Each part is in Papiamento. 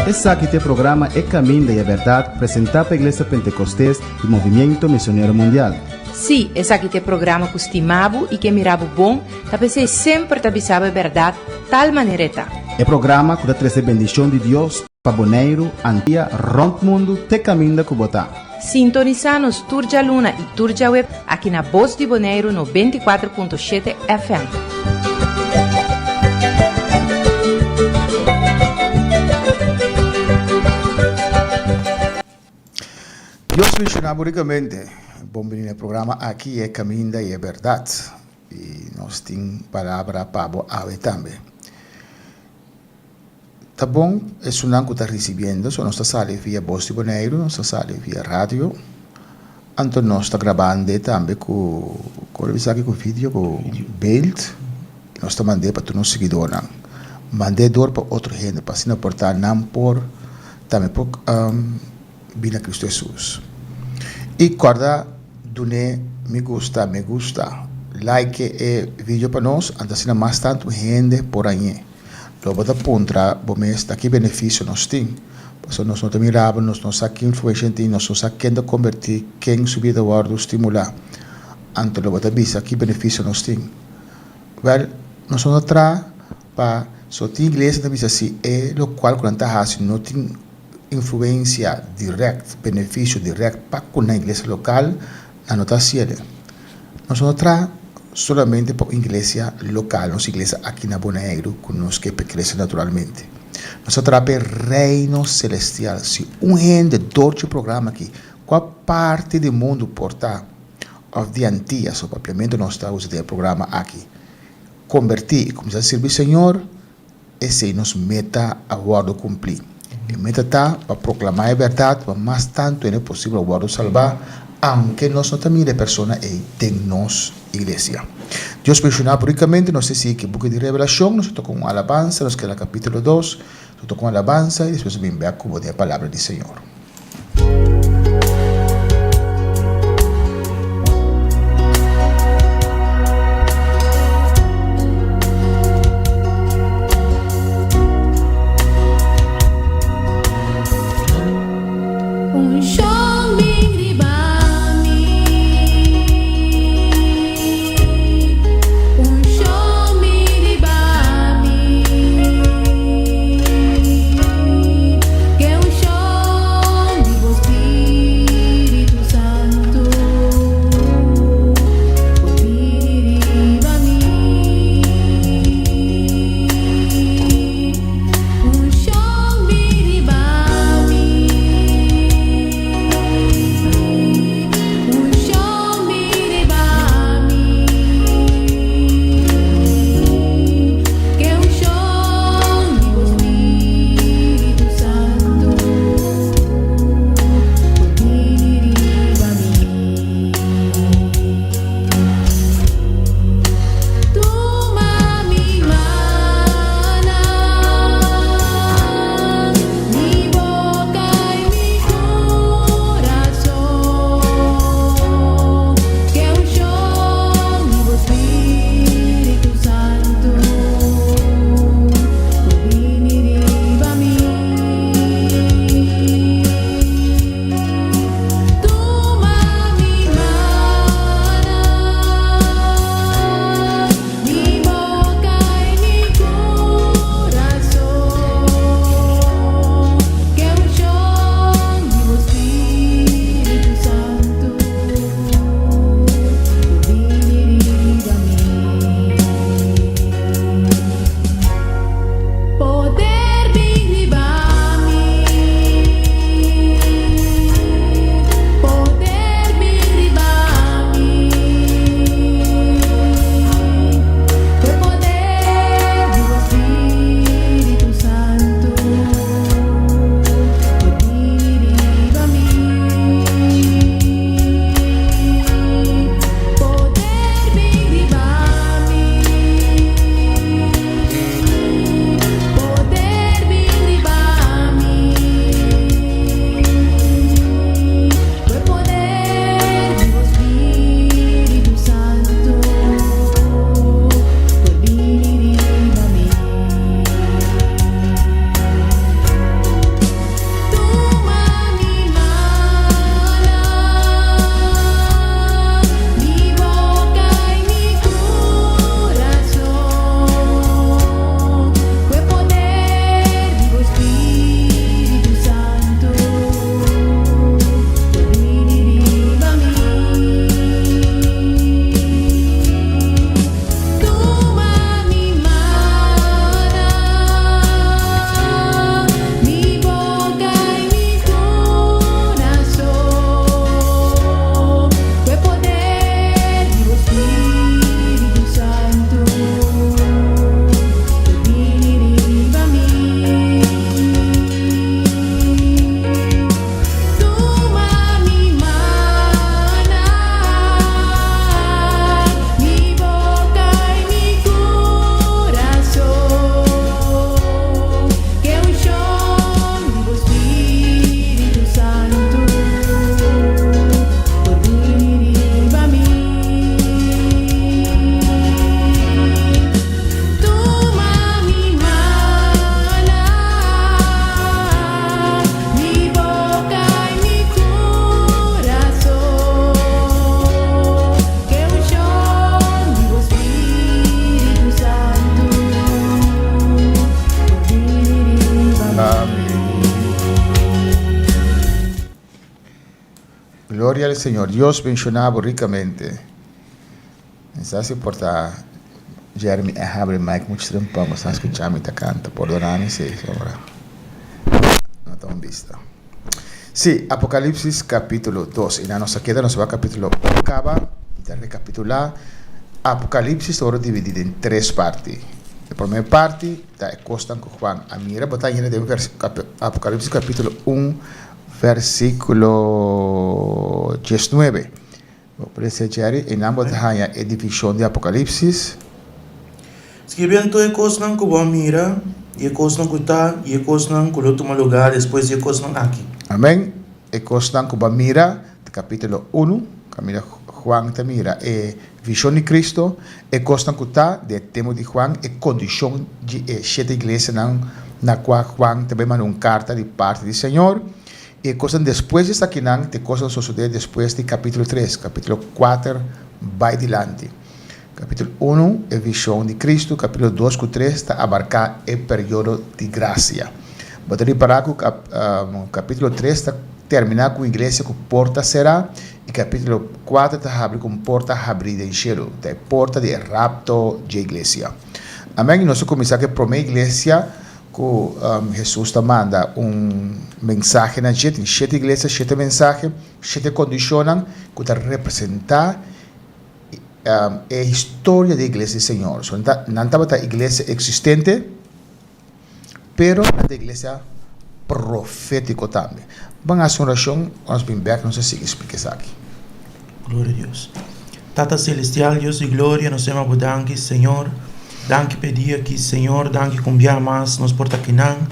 Esaki ta e programa E Caminda y e Berdad presenta pa Iglesia Pentecostes y Movimiento Misionero Mundial. Sí, esaki ta e programa ku stima bo i ke mira bo bon, ta p'esei semper ta bisa bo e bèrdat tal manera e ta. E programa ku ta trese bendishon di Dios pa Boneiru, Antia, rònt mundu te kaminda ku bo ta. Sintonisá nos tur djaluna i tur djaweb aki na Bos di Boneiru 94.7 FM. Dios bendiciona bo ricamente. Bon bini na e programa aki e caminda y e berdad. Y nos tin palabra pa bo awe tambe. Ta bon esunnan cu ta ricibiendo, so nos ta sali via Bos di Boneiru, nos ta sali via radio, anto nos ta grabande tambe cu, con lo bisa aki cu video, cu beeld, y nos ta mand'e pa tur nos siguidornan. Mand'e dor pa otro hende pa asina por ta nan por tambe por bini a Cristo Hesus. Y corda dun'e mi gusta, me gusta, like e video pa nos, anto asina mas tanto hende por hañ'e. Lo bo ta puntra bo mes ta ki beneficio nos tin, pasobra nos no ta mira bo, nos no sa ki influencia tin, nos no sa ken ta converti, ken su bida ta wordo stimula. Anto lo bo ta bisa ki beneficio nos tin. Wel, nos no ta traha pa so tin iglesia ta bisa si e locual cu nan ta haci no tin influencia direct, beneficio direct pa cu nan iglesia local, nan no ta haciele. Nos no traha solamente pa un iglesia local, nos iglesia aki na Boneiru cu nos ke pa crece naturalmente. Nos ta traha pa e Reino Celestial. Si un hende door dje programa aki, cua parti di mundo por ta of di Antillas, o papiamento nos ta usa den e programa aki, conberti y cuminsa sirbi Señor, Esei nos meta a wòrdu kumplí. E meta ta pa proklamá e bèrdat pa mas tantu hende posibel wòrdu salbá, aunke nos no ta mira e persona ei den nos iglesia. Dios benshoná bo rikamente. Nos ta sigui ku e buki di Revelashon. Nos ta toka un alabansa. Nos keda na kapítulo dos. Nos ta toka un alabansa i despues nos bin bèk ku bo den e Palabra di Señor. Gloria al Señor. Dios benshoná bo rikamente. Mi sa si por ta Jeremy a habri mic mucho trempan, bo sa skuchá mi ta kanta. Pordoná mi si, sobra no ta un bista. Sí, Apocalipsis capítulo 2. I nan nos a keda, nos a bai capítulo 1 kaba. Mi ta rekapitulá. Apocalipsis ta wòrdu dividí den tres parti. E promé parti ta e kosnan ku Juan a mira. Bo ta haña den Apocalipsis capítulo 1 versíkulo 19. Bo por lesa, Jerry? Einan bo ta haña e divishon di Apocalipsis. Skirbi anto e kosnan ku bo a mira, i e kosnan ku ta, i e kosnan ku lo tuma lugá despues di e kosnan aki. Amèn. E kosnan ku bo a mira, ta kapítulo unu, kaminda Juan ta mira e vishon di Kristu. E kosnan ku ta, den e tempu di Juan, e kondishon di e shete iglesianan na kua Juan ta bai manda un karta di parti di Señor. I e kosnan despues di esakinan ta e kosnan sosodé despues di kapítulo tres, kapítulo kuater bai dilanti. Kapítulo unu, e vishon di Kristu, kapítulo dos ku tres ta abarká e periodo di grasia. Bo ta ripará ku kapítulo tres ta terminá ku un iglesia ku porta será i kapítulo kuater ta habri ku un porta habrí den shelu, ta e porta di e rapto dje iglesia. Amèn. I nos ta kuminsá ku e promé iglesia ku Hesus ta manda un mensahe na dje. Tin shete iglesia, shete mensahe, shete kondishonnan ku ta representá e historia di iglesia di Señor. So nan tabata iglesia eksistente, pero nan ta iglesia profétiko tambe. Ban hasi un orashon, ora nos bin bèk nos a sigui splika esaki. Gloria a Dios. Tata Celestial, Dios di gloria, nos yama bo danki, Señor. Danki p'e dia aki, Señor. Danki ku un bia mas nos por ta akinan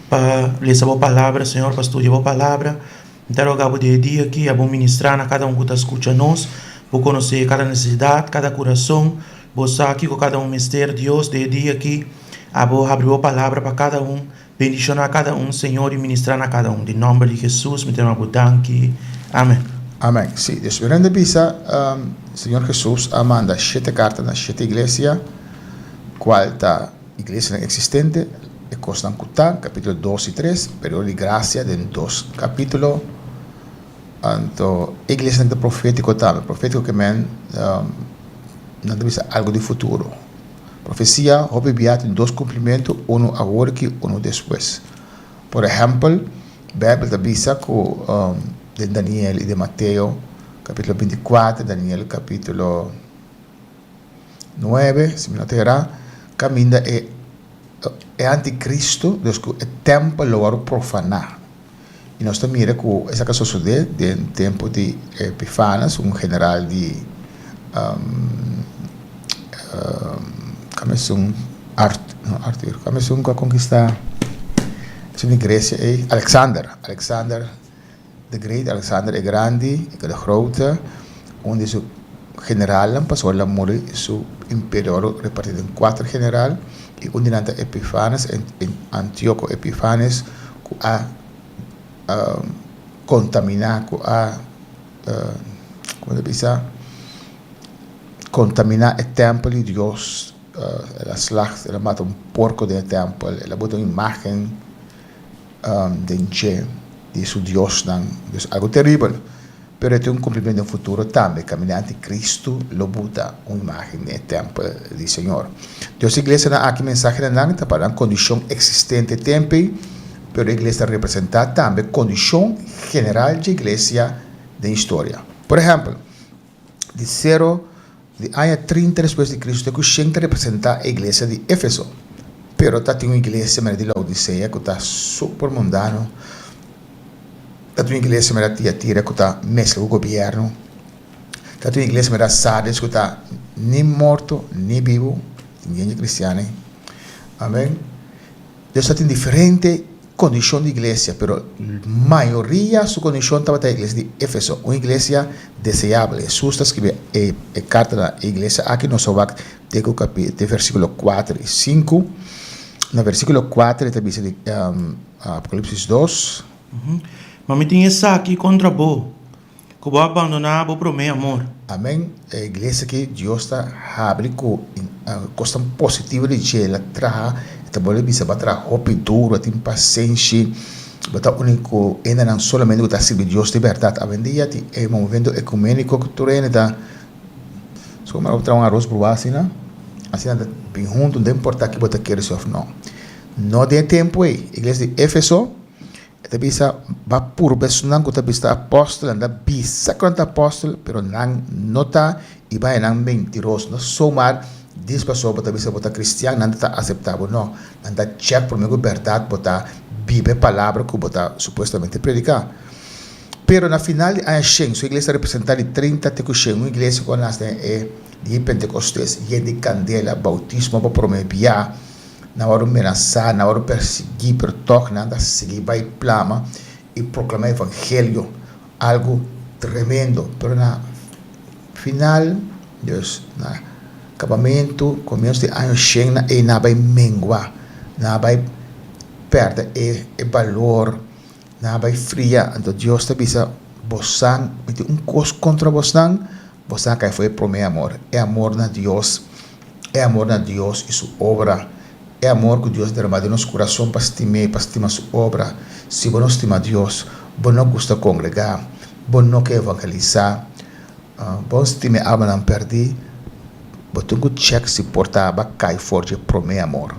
pa lesa bo palabra, Señor, pa studia bo palabra. Mi ta roga bo di e dia aki, abo ministra na kada un ku ta skucha nos. Bo konosé kada nesesidat, kada kurason. Bo sa kiko kada un mester, Dios, di e dia aki, abo habri bo palabra pa kada un. Bendishoná kada un, Señor, i ministrá na kada un. Den nòmber di Hesus mi ta yama bo danki. Amen. Amen. Sí, Dios mi rende bisa, Señor Hesus a manda shete karta na shete iglesia, kual ta iglesianan eksistente, e kosnan ku ta, kapítulo dos i tres, periodo di grasia den dos kapítulo. Anto e iglesianan ta profétiko tambe. Profétiko ke men nan ta bisa algu di futuro. Profesia hopi bia tin dos kumplimentu, unu awor ki unu despues. Por ehèmpel, Beibel ta bisa ku den Daniel i den Mateo kapítulo 24, Daniel kapítulo 9, si mi no ta erá, kaminda e e antikristu, dus ku e tèmpel lo wòrdu profaná. I nos ta mira ku esaki a sosodé den tempu di Epifanes, un general di kami esun no Arthur, kami esun ku a konkistá esun di Gresia ei, Alexander, Alexander the Great, Alexander e Grandi, de Grote, un di su generalnan pasobra el a muri su imperio a repartí den kuater general i un di nan ta Epifanes, Antíoko Epifanes. ku a kontaminá, ku a komo ta bisa, kontaminá e tèmpel di Dios. El a slag, el a mata un porko den e tèmpel, el a bota un imágen den dje di su diosnan. Dus algu teribel. Pero e tin un kumplimentu den futuro tambe, kaminda antikristu lo buta un imágen den e tèmpel di Señor. Dios iglesianan aki mensahe na nan ta pa nan kondishon eksistente tempu ei, pero e iglesia ta representá tambe kondishon general dje iglesia den historia. Por ehèmpel, di sero di aña 30 despues di Kristu te ku shen ta representá e iglesia di Éfeso. Pero ta tin un iglesia manera di Laodisea ku ta super mundano. Ta tin un iglesia manera Tiatira ku ta meskla ku gobièrnu. Ta tin un iglesia manera Sardes ku ta ni morto ni bibu. Tin hende kristian ei. Amen. Dios ta tin diferente kondishon di iglesia, pero mayoria su kondishon tabata e iglesia di Efeso, un iglesia deseabel. Hesus ta skribi e e karta na e iglesia aki, nos a wak te ku kapi te versíkulo kuater i sinku. Na versíkulo kuater e ta bisa di Apokalipsis dos. Ma mi tin esaki kontra bo, Ku bo a bandoná bo promé amor. Amen. E iglesia aki Dios ta habri ku kosnan positivo di dje. El a traha, e ta bolbe bisa, bo a traha hopi duru, a tin pasenshi. Bo ta úniko hendenan solamente ku ta sirbi Dios di bèrdat. Awendia tin e movimento ekuméniko ku tur hende ta so mira bo traha un aros bruá asina, asina ta bin huntu, no ta importá ki bo ta kere si òf no. No den e tempu ei, iglesia di Éfeso e ta bisa ba purba esunnan ku ta bisa ta apòstel, nan ta bisa ku nan ta apòstel, pero nan no ta i bai nan mentiroso. No somar dis pasobra bo ta bisa bo ta kristian nan ta aseptá bo, no. Nan ta chèk promé ku bèrdat bo ta biba e palabra ku bo ta supuestamente prediká. Pero na final di aña shen, su iglesia ta representá di 30 te ku shen, un iglesia ku a nase den e dia di Pentekostes, yen di kandela, boutismo pa promé bia, nan wòrdu menasá, nan wòrdu persiguí, pero tòg nan ta sigui bai plama i proklamá evangelio, algu tremendo. Pero na final, dus na kabamentu, komienso di aña shen nan ei nan a bai mengua, nan a bai pèrdè e balor, nan a bai fria. Anto Dios ta bisa, Bosan, mi tin un kos kontra bosnan, bosan a kai for e promé amor, e amor na Dios. E amor na Dios i Su obra, e amor ku Dios dermá den nos kurason pa stim'é i pa stima Su obra. Si bo no stima Dios, bo no gusta kongregá, bo no ke evangelisá, bo no stima e almanan pèrdí, bo tin ku chèk si por ta bo a kai for dje promé amor.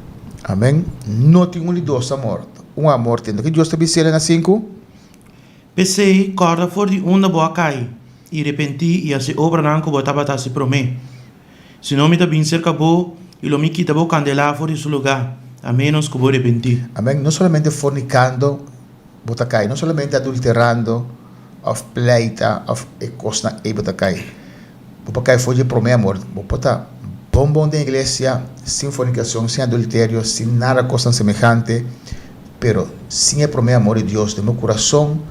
Amèn. No tin un di dos amor, un amor tin. Loke Dios ta bis'é den asinku? P'esei, kòrda for di unda bo a kai, i repentí i hasi obranan ku bo tabata hasi promé. Si no mi ta bin serka bo, i lo mi kita bo kandelá for di su lugá, a ménos ku bo repentí. Amén. No solamente fornicando bo ta kai, no solamente adulterando of pleita of e kosnan ei bo ta kai. Bo por kai for di e promé amor. Bo por ta bon bon den iglesia, sin fornicacion, sin adulterio, sin nada kosnan semehante, pero sin e promé amor di Dios den bo kurason,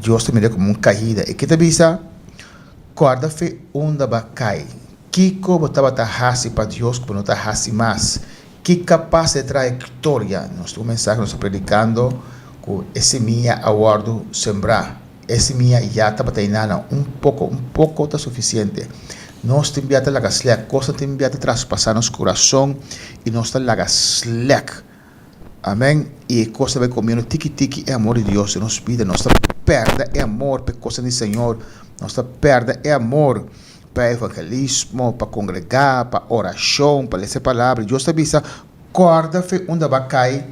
Dios ta mira komo un kaida. E ke ta bisa? Kòrda fe unda bo a kai. Kiko bo tabata hasi pa Dios ku bo no ta hasi mas? Ki kapas e trayektoria? Nos tin un mensahe nos ta predikando ku e simia a wòrdu sembrá. E simia ya tabata einana. Un poko, un poko ta sufisiente. Nos tin bia ta laga slèk. Kosnan tin bia ta traspasá nos kurason i nos ta laga slèk. Amèn. I e kos ta bai komiendo tiki tiki e amor di Dios den nos bida. Nos ta pèrdè e amor pa e kosnan di Señor. Nos ta pèrdè e amor pa evangelismo, pa kongregá, pa orashon, pa lesa e Palabra. Dios ta bisa, Kòrda fe unda bo a kai,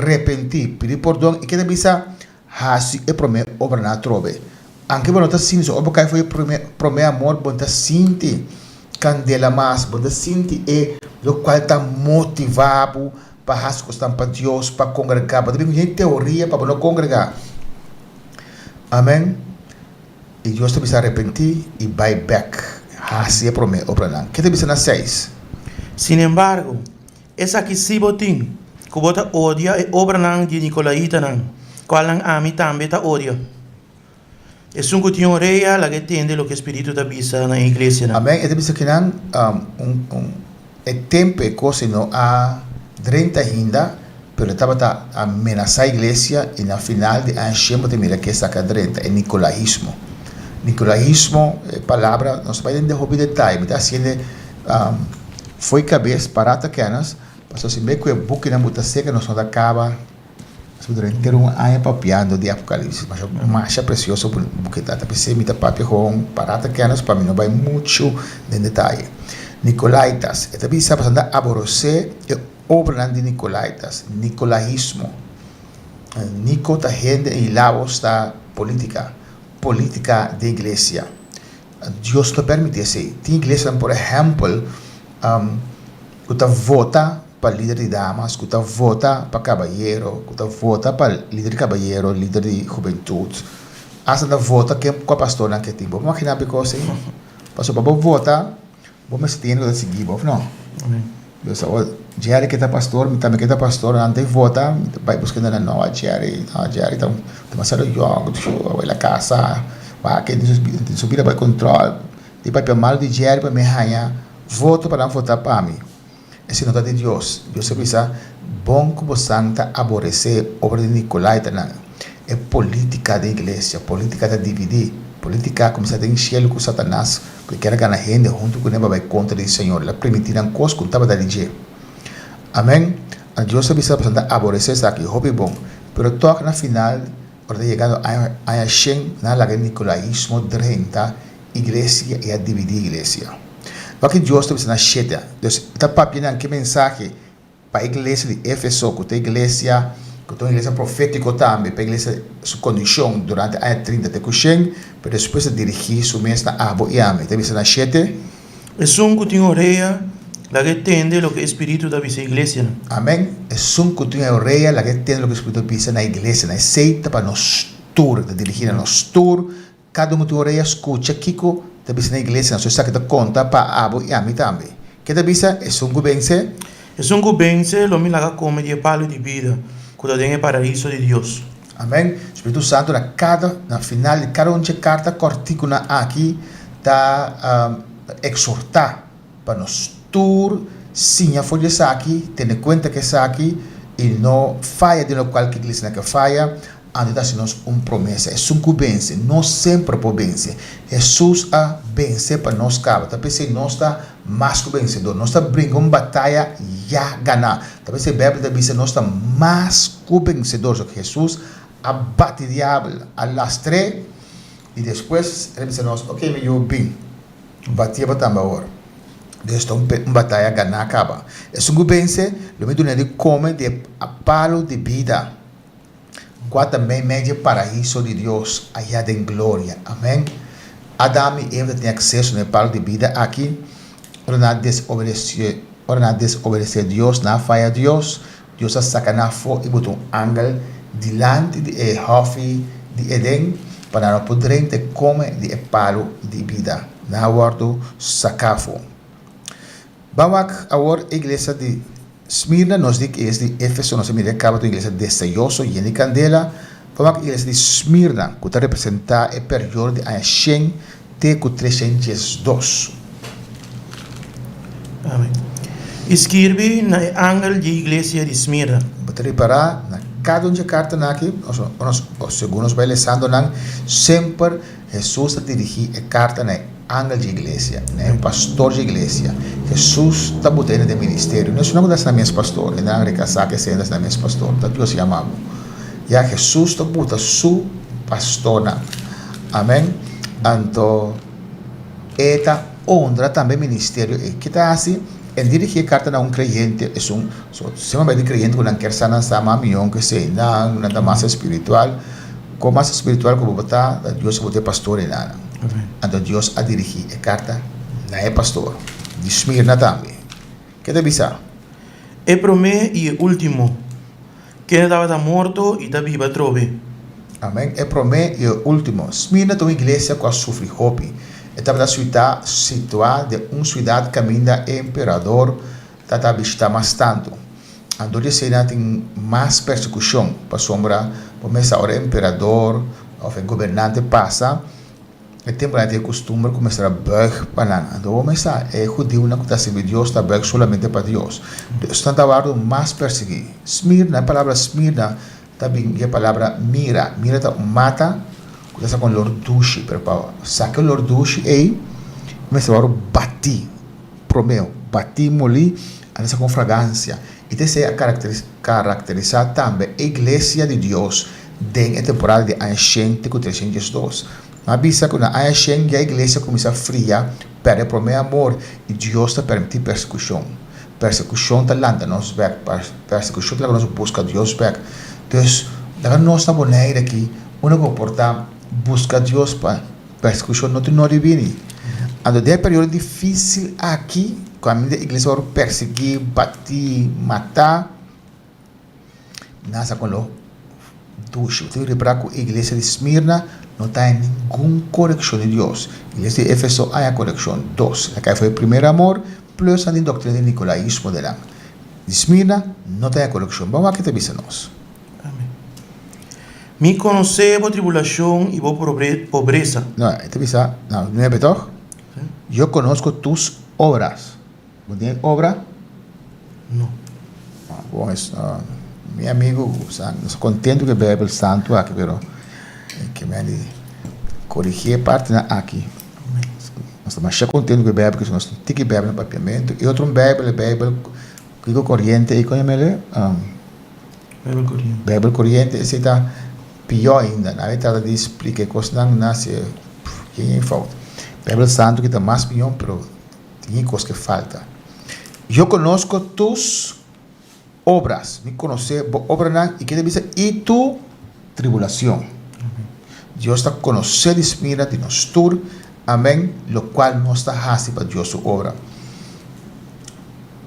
repentí, pidi pordon. I ke ta bisa? Hasi e promé obranan atrobe. Anke bo no ta sinti so ora bo kai for e promé amor, bo no ta sinti kandela mas, bo no ta sinti e lokual ta motivá bo pa hasi kosnan pa Dios, pa kongregá. Bo ta bin ku hende teoria pa bo no kongregá. Amèn. I Dios ta bisa arepentí i bai bèk, hasi e promé obranan. Ke ta bisa na seis? Sinembargo, Esaki sí bo tin, ku bo ta odia e obranan di e nikolaitanan, kualnan ami tambe ta odia. Esun ku tin orea, laga e tende loke e Spiritu ta bisa na e iglesianan. Amèn. E ta bisa kinan, un, un, e tempu e kos ei no a drenta ainda, pero e tabata a menasá iglesia, i na final di aña shen bo ta mira ke esaki a drenta, e nikolaismo. Nikolaismo, e palabra, nos ta bai den hopi detaye, mi ta hasiende. Fo'i kabes pará ta kènes, pasobra si mei ku e bukinan bo ta seka nos no ta kaba pasobra durante henter un aña papiando di Apokalipsis. Masha masha presioso buki ta. Ta p'esei mi ta papia gewoon pará ta kènes pa mi no bai muchu den detaye. Nikolaitas, e ta bisa pasobra nan ta aborosé e obranan di Nikolaitas, nikolaismo. Niko ta hende i laos ta politika, politika den iglesia. Dios no permiti esei. Tin iglesianan, por ehèmpel, ku ta vota pa lider di damas, ku ta vota pa kabayero, ku ta vota pa lider di kabayero, lider di hubentut. Asta nan ta vota ken kua pastornan ke tin. Bo por imaginá bo e kos ei? Pasobra pa bo vota, bo mester tin hende ku ta sigui bo, òf no? Dios ta, Jerry ke ta pastor, mi tambe ke ta pastor, nan ta vota, mi ta bai buska nan, no, Jerry, no, Jerry ta demasiado yong, awor el a kasa, wak den su bida bai kontrol, di papia malu di Jerry pa mi haña voto pa nan vota pa mi. Esei no ta di Dios. Dios a bisa, Bon ku bosan ta aboresé obra di Nikolaitanan, e politika den iglesia, politika ta dividí, politika a kuminsá den shelu ku Satanas, ku e kier a gana hende huntu kuné pa bai kontra di Señor. El a permití nan kos ku no tabata di dje. Amèn. Dios a bisa pasobra nan ta aboresé esaki. Hopi bon. Pero tòg na final, ora ta yegando aña aña shen, nan a laga e nikolaismo drenta iglesia i a dividí iglesia. Wak Dios ta bisa na shete. Dus e ta papia nan ke mensahe Pa e iglesia di Efeso, ku ta iglesia ku ta un iglesia profétiko tambe, pa e iglesia su kondishon durante aña 30 te ku shen, pero despues ta dirigí su mes na abo i ami. Ta bisa na shete. Esun ku tin orea, laga e tende loke e Spiritu ta bisa e iglesianan. Amèn. Esun ku tin e orea, laga e tende loke e Spiritu ta bisa na e iglesianan. Esei ta pa nos tur, ta dirigí na nos tur. Kada un ku tin orea skucha kiko ta bisa na iglesia, so esaki ta konta pa abo i ami tambe. Ke ta bisa esun ku bense? Esun ku bense lo mi laga kome di e palu di bida ku ta den e paraiso di Dios. Amen. Spiritu Santu na kada na final di kada un dje karta kòrtikunan aki ta eksortá pa nos tur siña for di esaki, tene kuenta ku esaki i no faya den lokual ku iglesianan ke faya, Anto ta hasi nos un promesa, esun ku bense, nos semper por bense. Hesus a bense pa nos kaba. Ta p'esei nos ta mas ku bensedor. Nos ta bringa un bataya ya ganá. Ta p'esei Beibel ta bisa nos ta mas ku bensedor. So Hesus a bati diabel, a lastr'é i despues el a bisa nos, Oke mi yu, bin, batié bo tambe awor. Dios ta un bataya ganá kaba. Esun ku bense, lo mi dun'é di kome di e palu di bida. Kua ta meimei dje paraiso di Dios ayá den gloria. Amèn. Adam i Eva ta tin akseso na e palu di bida aki. Ora nan a desobedesé, ora nan a desobedesé Dios, nan a faya Dios, Dios a saka nan afó i buta un angel dilanti di e hòfi di Edén pa nan no por drenta i kome di e palu di bida. Nan a wòrdu saká afó. Ban wak awor e iglesia di Smirna, nos di ku iglesia di Efeso, nos a mira e kaba ta un iglesia deseoso, yen di kandela. Ban wak iglesia di Smirna, ku ta representá e periodo di aña shen te ku 312. Amen. I skirbi na e angel di e iglesia di Smirna. Bo ta ripará na kada un dje kartanan aki, segun nos bai lesando nan, semper Hesus ta dirigí e karta na e angel dje iglesia, na e pastor dje iglesia. Hesus ta buta hende den ministerio. No esuna ku ta hasi nan mes pastor, hendenan rekasá ku esei ta hasi nan mes pastor. Ta Dios yama bo. Ya Hesus ta buta su pastornan. Amèn. Anto e ta honra tambe e ministerio ei. Ke ta hasi? E dirigí e karta na un kreyente, esun, so, semper bai di kreyente ku nan kier sa nan sa mas mihó ku esei. Nan, nan ta mas espiritual. Kon mas spiritual ku bo ta, ta Dios a bota e pastor einan. Anto Dios a dirigí e karta na e pastor di Smirna tambe. Ke ta bisa? E promé i e último, kende tabata morto i ta biba atrobe. Amèn. E promé i e último. Smirna ta un iglesia ku a sufri hopi. E tabata situá den un siudat kaminda e emperador ta ta bishitá mas tantu. Anto di esei nan tin mas persekushon, pasobra bo mester ora e emperador òf e gobernante pasa, e tempu nan tin e kustumber ku mester a bùig pa nan. Anto bo mester sa, e hudiunan ku ta sirbi Dios ta bùig solamente pa Dios. Dus nan ta wòrdu mas persiguí. Smirna, e palabra Smirna ta bin di e palabra mira. Mira ta un mata ku ta saka un lor dushi, pero pa saka e lor dushi ei, mester wòrdu batí. Promé, batí molí a ta saka un fragansia, i ta esei a karakterisá tambe e Iglesia di Dios den e temporada di aña shen te ku 302. Mi a bisa ku na aña shen ya e iglesia kuminsá fria, pèrdè promé amor, i Dios ta permití persekushon. Persekushon ta lanta nos bèk, persekushon ta laga nos buska Dios bèk. Dus, laga nos na Bonaire aki, unda ku bo por ta, buska Dios pa Persekushon no tin nodi bini. Anto den e periodo difísil aki, ku ami den iglesia wòrdu persiguí, batí, matá, nan sa kon lo dushi. Bo tin ripará ku e iglesia di Smirna no ta haña ningun korekshon di Dios. Iglesia di Efeso a haña korekshon dos. Nan kai for e primer amor, plus nan tin doktrina di nikolaismo den nan. Di Smirna no ta haña korekshon. Ban wak ke ta bisa nos. Amén. Mi konosé bo tribulashon i bo pobresa. No, e ta bisa, no, nuebe tòg? Yo conozco tus obras. Bo tin obra? No. Ah, bon, es, uh, mi amigo, sa, nos contento ku e Bijbel Santu aki, pero ke men di korigí e partinan aki. Nos ta masha contento ku e Bijbel, pasobra nos tin tiki Bijbel na papiamentu. E otro un Bijbel, e Bijbel kiko koriente ei, kon yama el? Um. Bijbel Koriente. Bijbel Koriente, esei ta pió ainda. Nan a trata di splika e kosnan, nan hasi yen yen fout. Bijbel Santu ki ta mas mihó, pero tin e kos ke falta. Yo conozco tus obras, mi konosé bo obranan, i ke ta bisa? I tu tribulacion. Dios ta konosé di smira di nos tur, amen, lokual nos ta hasi pa Dios su obra.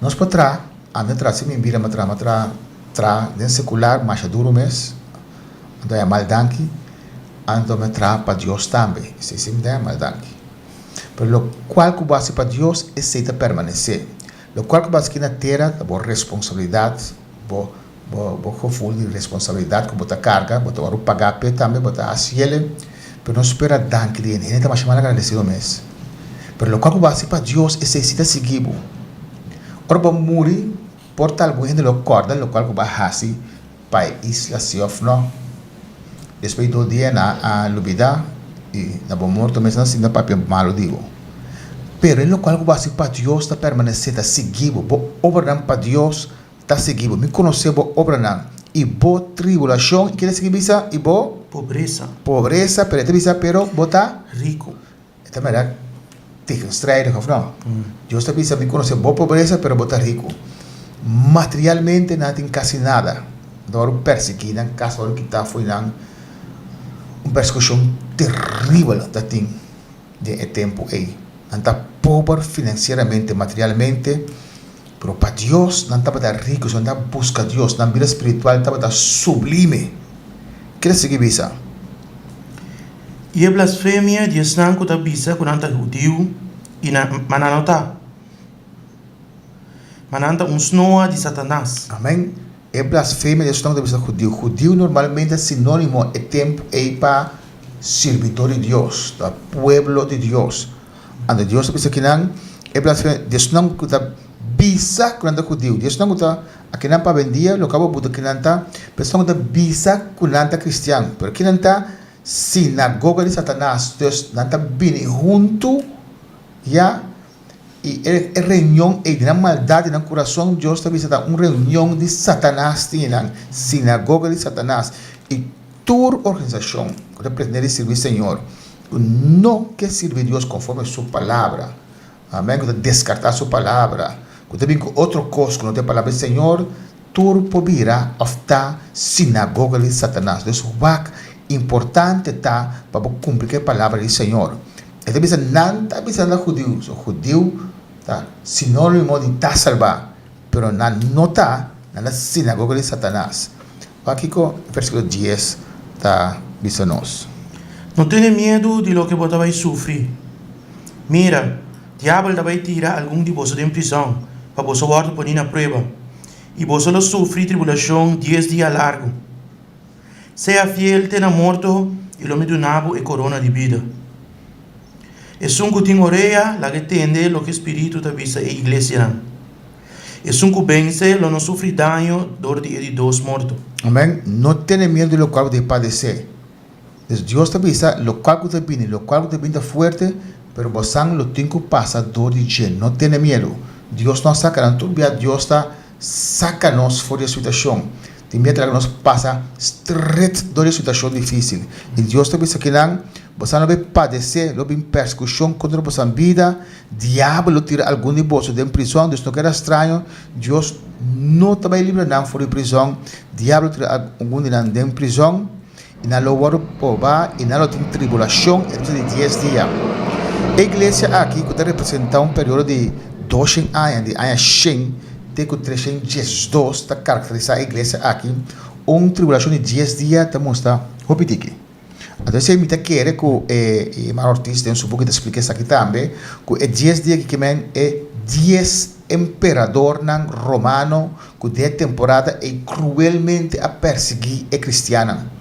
Nos por traha, ami a traha si mi bida mi a traha, mi a traha traha den sekular masha duru mes, anto a mal danki, anto mi a traha pa Dios tambe, esei si mi ta mal danki. Pero lokual ku bo hasi pa Dios, esei ta permanesé. Lokual ku bo hasi aki na tera ta bo responsabilidat, bo bo bo gevoel di responsabilidat ku bo ta karga, bo ta wòrdu pagá p'e tambe, bo ta hasi ele, pero no spera danki di hende. Hende ta masha mal agradesido mes. Pero lokual ku bo hasi pa Dios, esei si ta sigui bo. Ora bo muri, por ta algun hende lo kòrda lokual ku bo a hasi pa e isla si òf nò. Despues di dos dia nan a lubidá i na bo morto mes nan sinta papia malu di bo. Pero e lokual ku bo hasi pa Dios ta permanesé, ta sigui bo. Bo obranan pa Dios ta sigui bo. Mi konosé bo obranan i bo tribulashon, i kende sigui bisa? I bo. Pobresa. Pobresa, pero e ta bisa, pero bo ta. Riku. E ta mira tegenstrijdig, of no? Dios ta bisa, mi konosé bo pobresa, pero bo ta riku. Materialmente nan tin kasi nada. Nan ta wòrdu persiguí, nan kas wòrdu kitá fo'i nan. Un persekushon teribel ta tin den e tempu ei. Nan ta pober finansieramente, materialmente, pero pa Dios nan tabata riku, nan ta buska Dios, nan bida spiritual tabata sublime. Ke ta sigui bisa? I e blasfemia di esnan ku ta bisa ku nan ta hudiu i nan, ma nan no ta, ma nan ta un snoa di Satanas. Amen. E blasfemia di esnan ku ta bisa hudiu. Hudiu normalmente ta sinónimo e tempu ei pa sirbidó di Dios, ta pueblo di Dios. Anto Dios ta bisa kinan e blasfemia di esnan ku ta bisa ku nan ta hudiu, di esnan ku ta akinan pa awendia lo kaba buta kinan ta, pero esnan ku ta bisa ku nan ta kristian, pero kinan ta sinagoga di Satanas, dus nan ta bini huntu ya, i e reunion ei di nan maldat di nan kurason, Dios ta bisa ta un reunion di Satanas tin nan, sinagoga di Satanas, i tur organisashon ku ta pretende di sirbi Señor, ku no ke sirbi Dios konforme su palabra, amen, ku ta deskartá su palabra, ku ta bin ku otro kos ku no ta e palabra di Señor, Tur por bira of ta sinagoga di Satanas. Dus wak importante ta pa bo cumpli cu e palabra di Señor. E ta bisa nan ta bisa nan ta hudiu. So hudiu ta sinonimo di ta salba, pero nan no ta, nan ta sinagoga di Satanas. Wak kico versiculo dies ta bisa nos. No tene miedu di loke bo ta bai sufri. Mira, diabel ta bai tira algun di boso den prizòn pa boso wòrdu poni na prueba. I boso lo sufri tribulashon dies dia largu. Sea fiel te na morto, i lo mi duna bo e korona di bida. Esun ku tin orea, laga e tende loke e Spiritu ta bisa e iglesianan. Esun ku bense lo no sufri daño dor di e di dos morto. Amen. No tene miedu di lokual ku ta padesé. Dus Dios ta bisa, Lokual ku ta bini, lokual ku ta bini ta fuerte, pero bosan lo tin ku pasa dor di dje. No tene miedu. Dios no a saka nan. Tur bia Dios ta saka nos for di e situashon. Tin bia ta laga nos pasa stret dor di e situashon difísil. I Dios ta bisa kinan, Bosan lo bin padesé, lo bin persekushon kontra bosan bida, diabel lo tira algun di boso den prizòn. Dus no keda straño, Dios no ta bai libra nan for di prizòn. Diabel lo tira algun di nan den prizòn. I nan lo wòrdu probá i nan lo tin tribulashon e di dies dia. E iglesia aki ku ta representá un periodo di doshen aña, di aña shen te ku treshen diesdos, ta karakterisá e iglesia aki. Un tribulashon di dies dia ta mustra hopi tiki. Anto esei mi ta kere ku e hermano Ortiz den su buki ta splika esaki tambe, ku e dies dia aki ke men e dies emperadornan romano ku den e temporada ei kruelmente a persiguí e kristiannan.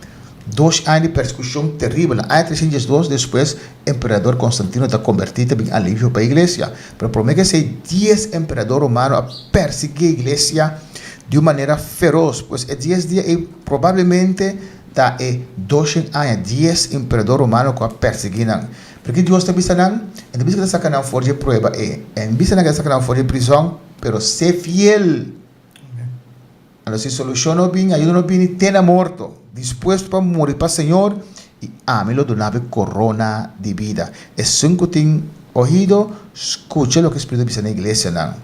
Dos aña di persekushon teribel. Na aña 312 despues, emperador Konstantino ta kombertí ta bin alivio pa e iglesia. Pero promé ku esei, dies emperador romano a persiguí e iglesia di un manera feros. Pues e dies dia ei probablemente ta e doshen aña, dies emperador romano ku a persiguí nan. Pero ki Dios ta bisa nan? E ta bisa ku ta saka nan for di e prueba ei. E bisa nan ku ta saka nan for di e prizòn. Pero sé fiel. Anto si solushon no bini, ayudo no bini, te na morto, dispuesto pa muri pa Señor, i ami lo duna bo e korona di bida. Esun ku tin ohido, skucha loke Spiritu ta bisa na iglesianan.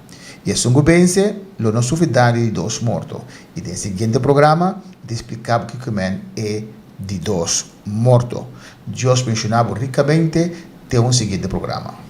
I esun ku bense, lo no sufri daño di dos morto. I den siguiente programa, mi ta splika bo kiko men e di dos morto. Dios benshoná bo rikamente te un siguiente programa.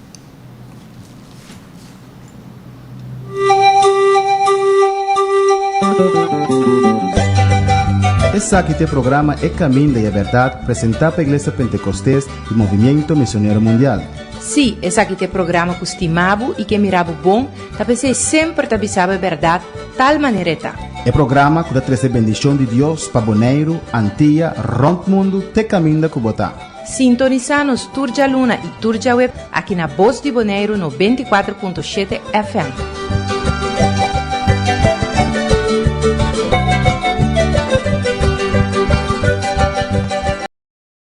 Esaki ta e programa E Caminda y e Berdad presenta pa Iglesia Pentecostes y Movimiento Misionero Mundial. Sí, esaki ta e programa ku stima bo i ke mira bo bon, ta p'esei semper ta bisa bo e bèrdat tal manera e ta. E programa ku ta trese bendishon di Dios pa Boneiru, Antia, rònt mundu te kaminda ku bo ta. Sintonisá nos tur djaluna i tur djaweb aki na Bos di Boneiru 94.7 FM.